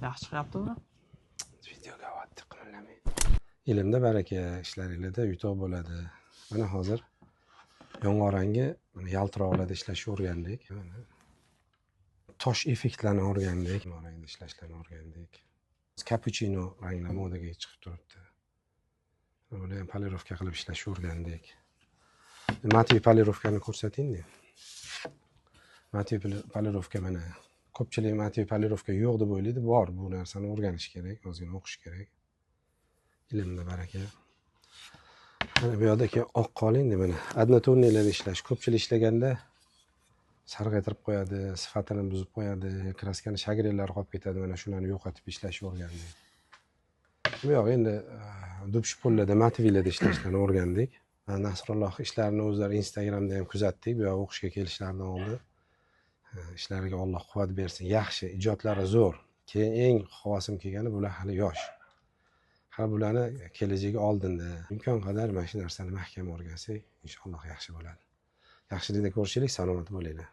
Yaxshi chiqyaptimi? Videoga olyapti, qimirlamang. Ilmda baraka, ishlaringlarda yutuq bo'ladi. Mana hozir yong'oq rangi, mana yaltiroqlarda ishlashni o'rgandik. Mana tosh effektlarini o'rgandik, rangda ishlashlarni o'rgandik. Kapuchino ranglar modaga chiqib turibdi. Buni ham polirovka qilib ishlashni o'rgandik. Matiy polirovkani ko'rsating. Matiy polirovka, mana ko'pchilik matiy polirovka yo'q deb o'ylaydi. Bor, bu narsani o'rganish kerak, ozgina o'qish kerak. Ilmda baraka. Mana bu yoqda keyin oq qoling, mana однотонный larda ishlash. Ko'pchilik ishlaganda sarg'aytirib qo'yadi, sifatini buzib qo'yadi, краска ni шагрень lari qolib ketadi. Mana shularni yo'qotib ishlashni o'rgandik. Bu yoq endi дуб shpollarda, матовый larda ishlashlarni o'rgandik. Nasrulloh ishlarini o'zlari Instagramda ham kuzatdik. Bu yoq o'qishga kelishlaridan oldin. Ishlariga Alloh quvvat bersin. Yaxshi, ijodlari zo'r. Keyin eng xavosim kelgani, bular hali yosh. Hali bularni kelajagi oldinda. Imkon qadar mana shu narsani mahkam o'rgansak, inshaalloh yaxshi bo'ladi. Yaxshilikda ko'rishaylik, salomat bo'linglar.